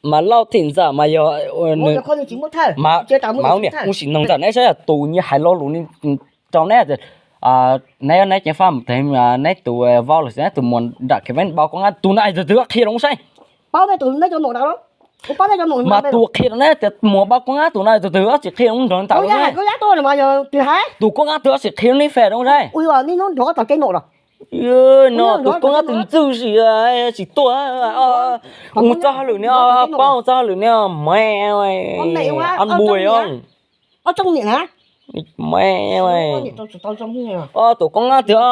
Mas Lauj Thim Ntxawm mas yog, mas ua sim noog ntawm neb saib, tus nyias hais lo lus rau neb tias, neb, neb ceev faj mus tes neb tus vauv los sis neb tus muam nram kev veeb npau koj nqa tus no tus twg qhia rau saib. Mas tus qhia rau neb tias muam npau koj nqa tus no tus twg tsis qhia rau neb nram ntawm. Tus koj nqa twg tsis qhia rau neb fem rau saib. No tus koj nqa tus ntxwg sim tsis tuaj, ua txoj hauj lwm ne, paub ua txoj hauj lwm ne, me, npua, me, tus koj nqa twg,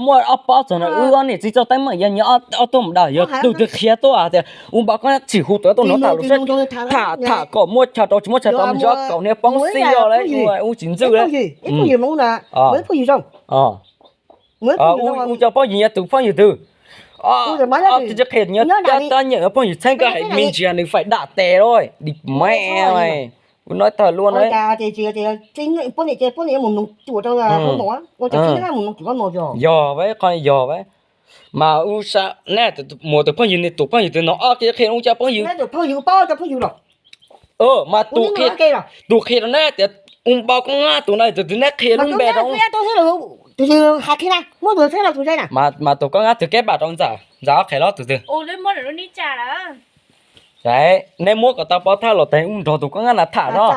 muaj ob pab txog na, wb ob niam txiv txoj teeb meem yog nyias ob tug mus dag, yog tus twg qhia tuaj tias ua npau koj nqa tsis hu tus tuaj no tham lus saib, tham tham kom muaj chaw rau tsis muaj chaw rau, kaum niag poob xij los lawm, ua tsis ntxwg lawm. Ua cov phooj ywg, nyias tus phooj ywg twg, tus qhia nyias tab tab nyiam phooj ywg txheeb koj hais me ntsis nws faim dam tes lawm, me, ua no tawg luaj na. Yog, yog, mas ua neb muam tus phooj ywg, nws tus phooj ywg twg no, ob tug qhia ua cov phooj ywg. Mas tus qhia rau neb tias ua npau koj nqa tus no tus twg, neb qhia lub npe rau. Mas tus koj nqa twg keb pam rau Ntxawm, Ntxawm ob qhe los tus twg. Neb muab kom tau pov thawj los tes wb nrog tus koj nqa na tham no.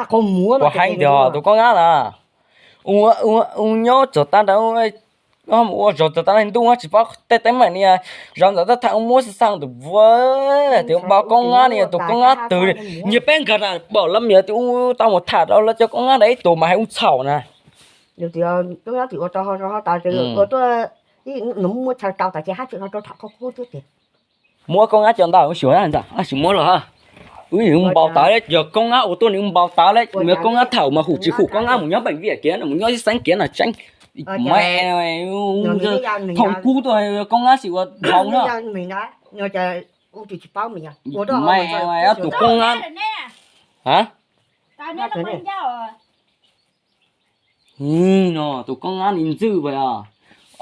Ua heev tiag tus koj nqa na. Ua nyob txog tag nrho, ua zog txog tag nrho ntuj tsis paub tej teeb meem ni, zov Ntxawm tab tham ua muab xaj xaj tus vauv tias npau koj nqa ni, tus koj nqa twg, nyias peb nkawd na pom los yog tus ub tau mus tham rau lawv cov koj nqa ntawd ib tus mas hais ua txhaum na. Muab koj nqa cov ntawd xyuas Ntxawm, tsis muab los, wb npau taws lawm, yog koj nqa ua tuaj nws npau taws lawm, yog koj nqa thaum mas hum tsis hum koj nqa mus nyob peem viam kiag no, mus nyob ib xeeb kiag no tseeb. Me, phooj kub tuaj koj nqa sim ua dhau na. Me, tus koj nqa, no tus koj nqa ni ntxwg as.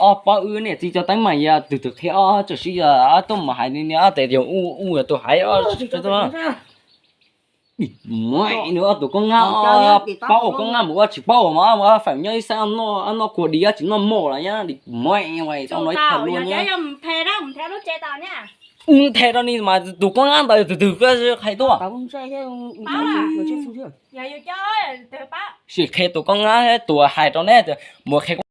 Ob pab wb niam txiv cov teeb meem yog twg twg qhia ob tsoom sib yog ob tuaj mus hais ni, ob tes yog ua tus hais. Me, nws ob tus koj nqa, paub ua koj nqa mus ua tsis paub ua mas ua feem nyob ib xeeb, noj kua dis tsis noj mov los nyob. Me, tau no ib thaum luaj nyob. Nthe rau ni mas tus koj nqa ntawd twg twg koj hais tuaj. Sim qhia tus koj nqa, tus hais rau neb tias mus qhia